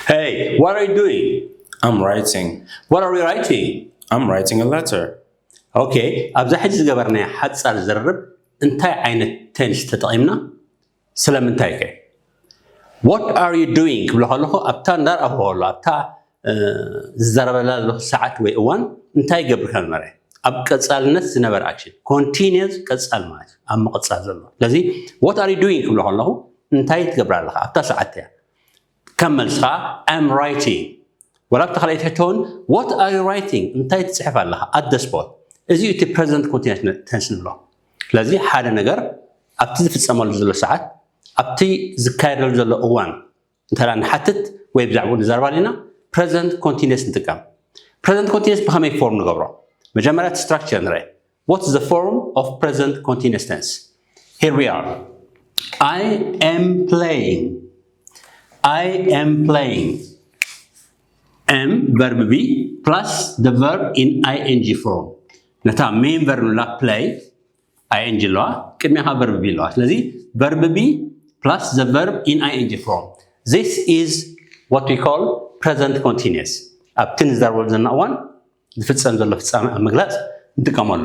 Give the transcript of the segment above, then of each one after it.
Hey, what are you doing? I'm writing. What are you writing? I'm writing a letter. Okay, ኣብዛ ሕጂ ዝገበርናዮ ሓጻር ዝርርብ እንታይ ዓይነት ቴንስ ተጠቒምና? ስለምንታይ ከ? What are you doing ክብሎ ከለኹ ኣብታ እንዳርኣኹ ከሎ ኣብታ ዝዘረበላ ዘለኹ ሰዓት ወይ እዋን እንታይ ይገብር ከም ነበረ ኣብ ቀጻልነት ዝነበረ ኣክሽን ኮንቲኒየስ ቀጻል ማለት እዩ ኣብ ምቕጻል ዘሎ። ስለዚ what are you doing ክብሎ ከለኹ እንታይ ትገብር ኣለኻ ኣብታ ሰዓት እያ? ከም መልስኻ I'm writing። ወላ ኣብቲ ካልኣይቲ ሕቶ እውን what are you writing እንታይ ትጽሕፍ ኣለኻ at the spot። እዚ እቲ ፕረዘንት ኮንቲኒየስ ቴንስ ንብሎ። ስለዚ ሓደ ነገር ኣብቲ ዝፍጸመሉ ዘሎ ሰዓት ኣብቲ ዝካየደሉ ዘሎ እዋን እንተ ንሓትት ወይ ብዛዕባኡ ንዛረብ ኣለና ፕረዘንት ኮንቲኒየስ ንጥቀም። ፕረዘንት ኮንቲኒየስ ብኸመይ ፎርም ንገብሮ? መጀመርያ እቲ ስትራክቸር ንርአ። What's the form of present continuous tense? Here we are. I am playing. I am playing. M verb B plus the verb in ing form. ነታ main verb ንብላ play ing ኣለዋ፣ ቅድሚያ ከዓ verb B ኣለዋ። ስለዚ verb B plus the verb in ing form. This is what we call present continuous. ኣብቲ ንዛረበሉ ዘለና እዋን ዝፍጸም ዘሎ ፍጻመ ኣብ ምግላጽ ንጥቀመሉ።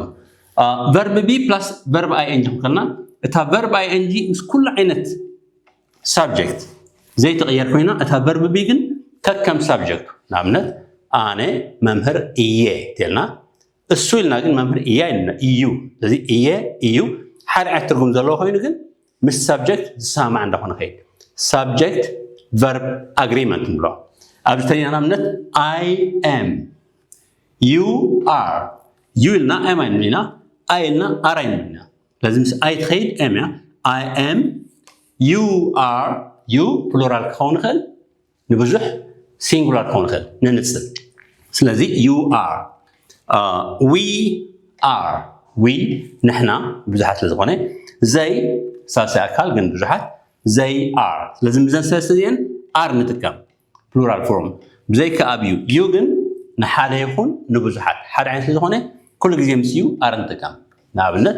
ቨርብ ቢ ፕላስ ቨርብ ኣይ ኤን ጂ ክንከልና እታ ቨርብ ኣይ ኤን ጂ ምስ ኩሉ ዓይነት ሳብጀክት ዘይትቕየር ኮይና እታ ቨርብ ቢ ግን ከከም ሳብጀክቱ ንኣብነት ኣነ መምህር እየ እንተልና እሱ ኢልና ግን መምህር እየ ኣይንብልን እዩ። ስለዚ እየ እዩ ሓደ ዓይነት ትርጉም ዘለዎ ኮይኑ ግን ምስ ሳብጀክት ዝሰማማዕ እንዳኾነ ከይድ ሳብጀክት ቨርብ ኣግሪመንት ንብሎ። ኣብዚ ተሪና ንኣብነት I am you are you ኢልና am ኣይንብልን ኢና I ኢልና are ኣይንብልን ኢና። ስለዚ ምስ I ትኸይድ am እያ። I am you are you ፕሉራል ክኸውን ይኽእል ንብዙሕ ሲንጉላር ክኸውን ይኽእል ንንጽል። ስለዚ you are we are we ንሕና ብዙሓት ስለ ዝኾነ they ሳልሳይ ኣካል ግን ብዙሓት they are ስለዚ ምዘን ሰለስተ እዚአን are ንጥቀም ፕሉራል ፎርም ብዘይካ ኣብ you you ግን ንሓደ ይኹን ንብዙሓት ሓደ ዓይነት ስለ ዝኾነ ኩሉ ግዜ ምስ you are ንጥቀም። ንኣብነት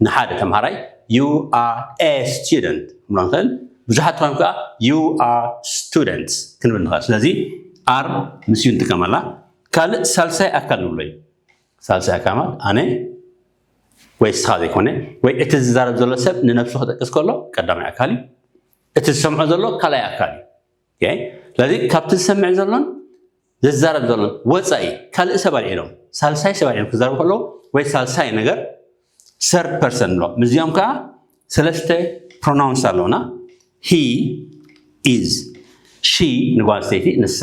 ንሓደ ተምሃራይ you are a student ክንብሎ ንኽእል። ብዙሓት ኮይኖም ከዓ you are students ክንብል ንኽእል። ስለዚ are ምስ you ንጥቀመላ። ካልእ ሳልሳይ ኣካል ንብሎ እዩ። ሳልሳይ ኣካል ማለት ኣነ ወይ ንስኻ ዘይኮነ ወይ እቲ ዝዛረብ ዘሎ ሰብ ንነብሱ ክጠቅስ ከሎ ቀዳማይ ኣካል እዩ። እቲ ዝሰምዖ ዘሎ ካልኣይ ኣካል እዩ። ስለዚ ካብቲ ዝሰምዕ ዘሎን ዝዛረብ ዘሎን ወፃኢ ካልእ ሰብ ኣልዒሎም ሳልሳይ ሰብ ኣልዒሎም ክዛረቡ ከለዉ ወይ ሳልሳይ ነገር third person ንብሎ። ምስዚኦም ከዓ ሰለስተ pronouns ኣለውና። He is she ንጓል ኣንስተይቲ ንሳ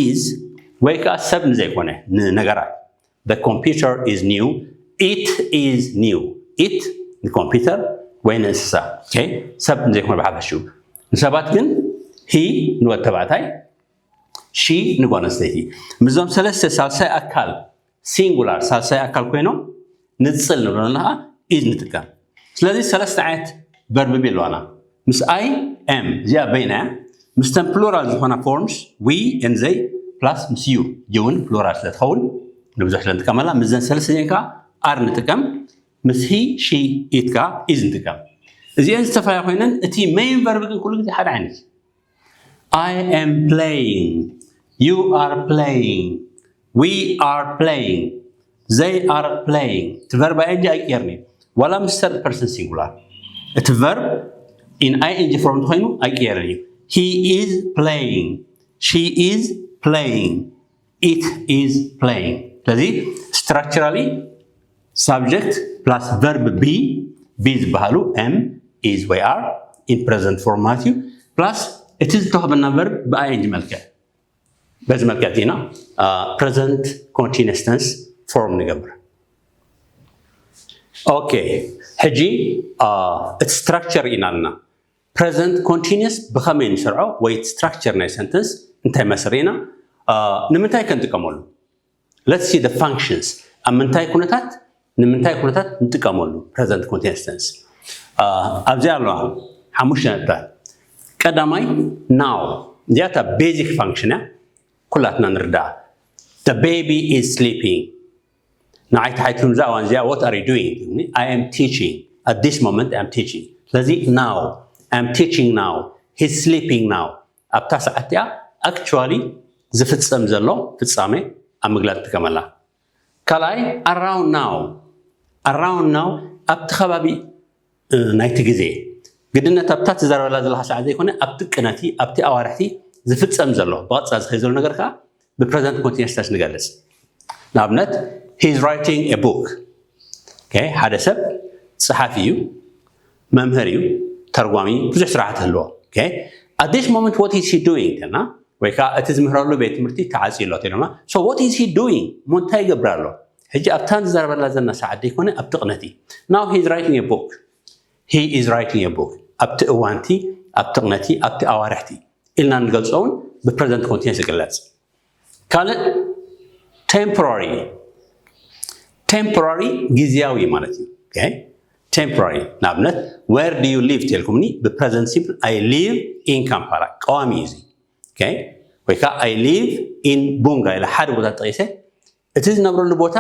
is ወይ ከዓ ሰብ ንዘይኮነ ንነገራት The computer is new. It is new. It ንኮምፒውተር ወይ ንእንስሳ ሰብ ንዘይኮነ ብሓፈሽኡ ንሰባት ግን he ንወድ ተባዕታይ she ንጓል ኣንስተይቲ ምስዞም ሰለስተ ሳልሳይ ኣካል ሲንጉላር ሳልሳይ ኣካል ኮይኖም ንፅል ንብሎ ኣለና is ንጥቀም። ስለዚ ሰለስተ ዓይነት ቨርብ ቢ ኣለዋና ምስ I am እዚኣ በይና እያ። ምስተን ፕሉራል ዝኾና ፎርምስ we and they plus ምስ you you እውን ፕሉራል ስለ ትኸውን ንብዙሕ ስለ ንጥቀመላ ምስዘን ሰለስተ እዚአን ከዓ are ንጥቀም። ምስ he she it ከዓ is ንጥቀም። እዚአን ዝተፈላለያ ኮይነን እቲ main verb ግን ኩሉ ግዜ ሓደ ዓይነት I am playing you are playing we are playing they are playing እቲ verb ing ኣይቅየርን እዩ ዋላ ምስ third person singular እቲ verb in ing form እንተኮይኑ ኣይቅየርን እዩ he is playing she is playing it is playing ስለዚ structurally subject plus verb be be ዝበሃሉ am is ወይ are in present form ማለት እዩ plus እቲ ዝተዋህበና verb ብ ing መልክዕ በዚ መልክዕ ዚና present continuous tense form ንገብር። ኦኬ ሕጂ እቲ structure ኢና ኣለና። Present continuous ብኸመይ ንሰርዖ ወይ structure ናይ sentence እንታይ መስር ኢና ንምንታይ ከንጥቀመሉ? Let's see the functions ኣብ ምንታይ ኩነታት ንምንታይ ኩነታት ንጥቀመሉ present continuous tense ኣብዚኣ ኣለዋ ሓሙሽተ ነጥብታት። ቀዳማይ now እዚኣታ basic function እያ ኩላትና ንርዳኣ። The baby is sleeping ንዓይ ተሓይትኩም እዛ እዋን እዚኣ what are you doing? I am teaching at this moment I am teaching ስለዚ now I am teaching now he's sleeping now ኣብታ ሰዓት እቲኣ actually ዝፍጸም ዘሎ ፍጻሜ ኣብ ምግላጽ ትጥቀመላ። ካልኣይ around now፣ around now ኣብቲ ከባቢ ናይቲ ግዜ ግድነት ኣብታ ትዛረበላ ዘለካ ሰዓት ዘይኮነ ኣብቲ ቅነቲ ኣብቲ ኣዋርሕቲ ዝፍጸም ዘሎ ብቐጻ ዝኸይ ዘሎ ነገር ከዓ ብ present continuous ንገልጽ። ንኣብነት he is writing a book። ሓደ ሰብ ጸሓፊ እዩ፣ መምህር እዩ፣ ተርጓሚ፣ ብዙሕ ስራሕቲ ህልዎ። At this moment what is he doing ተልና ወይ ከዓ እቲ ዝምህረሉ ቤት ትምህርቲ ተዓፅዩ ኣሎ ተሎማ። So what is he doing? እሞ እንታይ ይገብር ኣሎ? ሕጂ ኣብታ ንዛረበላ ዘለና ሰዓት ዘይኮነ ኣብቲ ቅነቲ። Now he is writing a book። He is writing a book። ኣብቲ እዋንቲ፣ ኣብቲ ቅነቲ፣ ኣብቲ ኣዋርሕቲ ኢልና ንገልፆ እውን ብ present continuous ይግለፅ። ካልእ temporary፣ temporary ግዝያዊ ማለት እዩ። Temporary ንኣብነት where do you live ተልኩምኒ ብ present simple I live in Kampala ቀዋሚ እዩ እዚ። ወይ ከዓ I live in Bunga ኢለ ሓደ ቦታ ጠቂሰ እቲ ዝነብረሉ ቦታ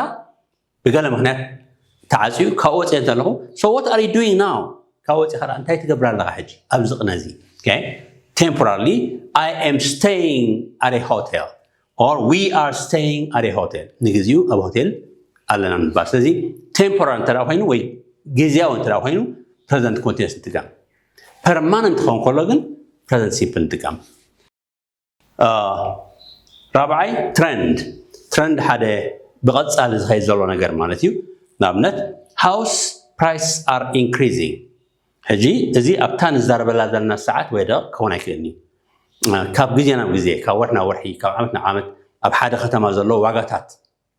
ብገለ ምክንያት ተዓፅዩ ካብኡ ወፅየ እንተለኹ so what are you doing now? ካብ ወፂኻ እንታይ ትገብር ኣለኻ ሕጂ ኣብዚ ቅነ እዚ? Temporarily I am staying at a hotel or we are staying at a hotel። ንግዚኡ ኣብ ሆቴል ኣለና ምባል። ስለዚ temporary እንተ ኮይኑ ወይ ግዝያዊ እንተ ኮይኑ present continuous ንጥቀም። Permanent ክኸውን ከሎ ግን present simple ንጥቀም። ራብዓይ trend። Trend ሓደ ብቐፃሊ ዝኸይድ ዘሎ ነገር ማለት እዩ። ንኣብነት house prices are increasing። ሕጂ እዚ ኣብታ ንዛረበላ ዘለና ሰዓት ወይ ደቕ ክኸውን ኣይክእልን እዩ። ካብ ግዜ ናብ ግዜ፣ ካብ ወርሒ ናብ ወርሒ፣ ካብ ዓመት ናብ ዓመት ኣብ ሓደ ከተማ ዘሎ ዋጋታት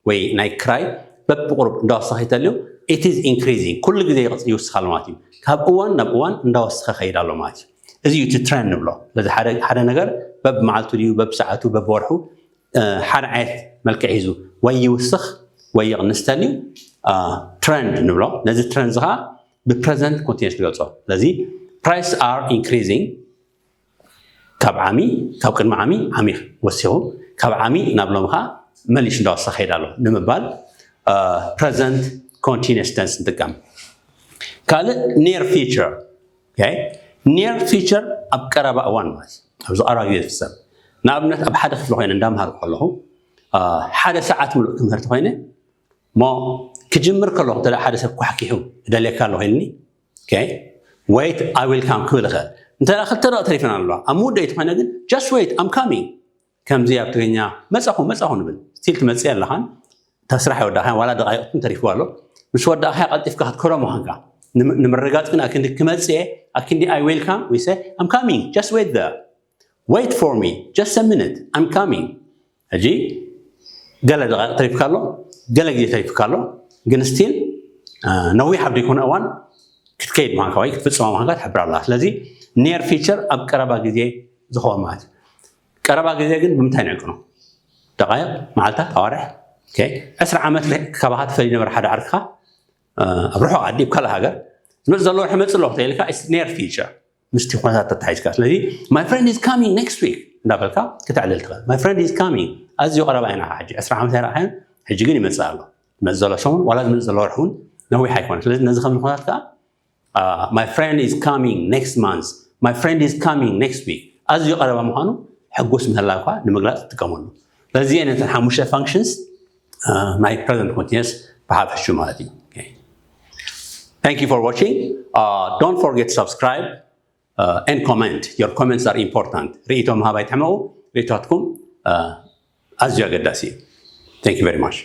ወይ ናይ ክራይ በብቁሩብ እንዳወሰኸ ይተልዩ። It is increasing፣ ኩሉ ግዜ ይውስኻሉ ማለት እዩ። ካብ እዋን ናብ እዋን እንዳወሰኸ ከይድ ኣሎ ማለት እዩ። እዚ እዩ እቲ trend ንብሎ። ስለዚ ሓደ ነገር በብመዓልቱ ድዩ በብሰዓቱ በብወርሑ ሓደ ዓይነት መልክዕ ሒዙ ወይ ይውስኽ ወይ ይቕንስ ተልዩ trend ንብሎ። ነዚ trend እዚ ከዓ ብ present continuous ንገልፆ። ስለዚ prices are increasing ካብ ዓሚ ካብ ቅድሚ ዓሚ ዓሚ ወሲኹ ካብ ዓሚ ናብ ሎሚ ከዓ መሊሱ እንዳወሰኸ ይኸይድ ኣሎ ንምባል present continuous tense ንጥቀም። ካልእ near future። Near future ኣብ ቀረባ እዋን ማለት ኣብዚ ቀረባ ግዜ ዝፍፀም። ንኣብነት ኣብ ሓደ ክፍሊ ኮይነ እንዳምሃርኩ ከለኹ ሓደ ሰዓት ምሉእ ክምህር ተኮይነ እሞ ክጅምር ከለኹ እንተ ሓደ ሰብ ኳሕኪሑ እደልየካ ኣለኹ ኢልኒ wait I will come ክብል እኽእል። እንተ ክልተ ደቂ ተሪፈና ኣለዋ ኣብ ምውደይ ተኮይነ ግን just wait I'm coming ከምዚ ኣብ ትግርኛ መፃኹ መፃኹ ንብል still ትመፅእ ኣለኻን እታ ስራሕ ኣይወዳእካን ዋላ ደቃይቕትን ተሪፍዋ ኣሎ ምስ ወዳእካያ ቀልጢፍካ ክትከዶ ምዃንካ ንምርጋፅ ግን ኣክንዲ ክመፅእ ኣክንዲ I will come we say I'm coming just wait there wait for me just a minute I'm coming ሕጂ ገለ ደቃይቕ ተሪፍካ ኣሎ ገለ ግዜ ተሪፍካ ኣሎ ግን still ነዊሕ ኣብ ዘይኮነ እዋን ክትከይድ ምዃንካ ወይ ክትፍፅማ ምዃንካ ትሕብር ኣለካ ስለዚ near future ኣብ ቀረባ ግዜ ዝኸውን ማለት እዩ ቀረባ ግዜ ግን ብምንታይ ንዕቅኖ ደቃይቕ መዓልታት ኣዋርሕ ዕስራ ዓመት ካባኻ ተፈልዩ ነበረ ሓደ ዓርክኻ ኣብ ርሑቕ ዓዲ ኣብ ካልእ ሃገር ዝመፅእ ዘሎ ወርሒ መፅእ ኣለኹ ተይልካ near future ምስቲ ኩነታት ተታሒዝካ ስለዚ my friend is coming next week እንዳበልካ ክተዕልል ትኽእል my friend is coming ኣዝዩ ቀረባ ኢና ሕጂ ዕስራ ዓመት ኣይረኣኻዮን ሕጂ ግን ይመፅእ ኣሎ ዝመፅእ ዘሎ ሰሙን ዋላ ዝመፅእ ዘሎ ወርሒ እውን ነዊሕ ኣይኮነ ስለዚ ነዚ ከም ዝኾናት ከዓ my friend is coming next month my friend is coming next week ኣዝዩ ቀረባ ምዃኑ ሕጉስ ምህላው እኳ ንምግላፅ ትጥቀመሉ በዚ ነተን ሓሙሽተ functions ናይ present continuous ብሓፈሹ ማለት እዩ Thank you for watching. Uh, don't forget to subscribe uh, and comment. Your comments are important. ርእይቶ ምሃብ ኣይትሕመቑ። ርእይቶትኩም ኣዝዩ ኣገዳሲ እዩ። Thank you very much.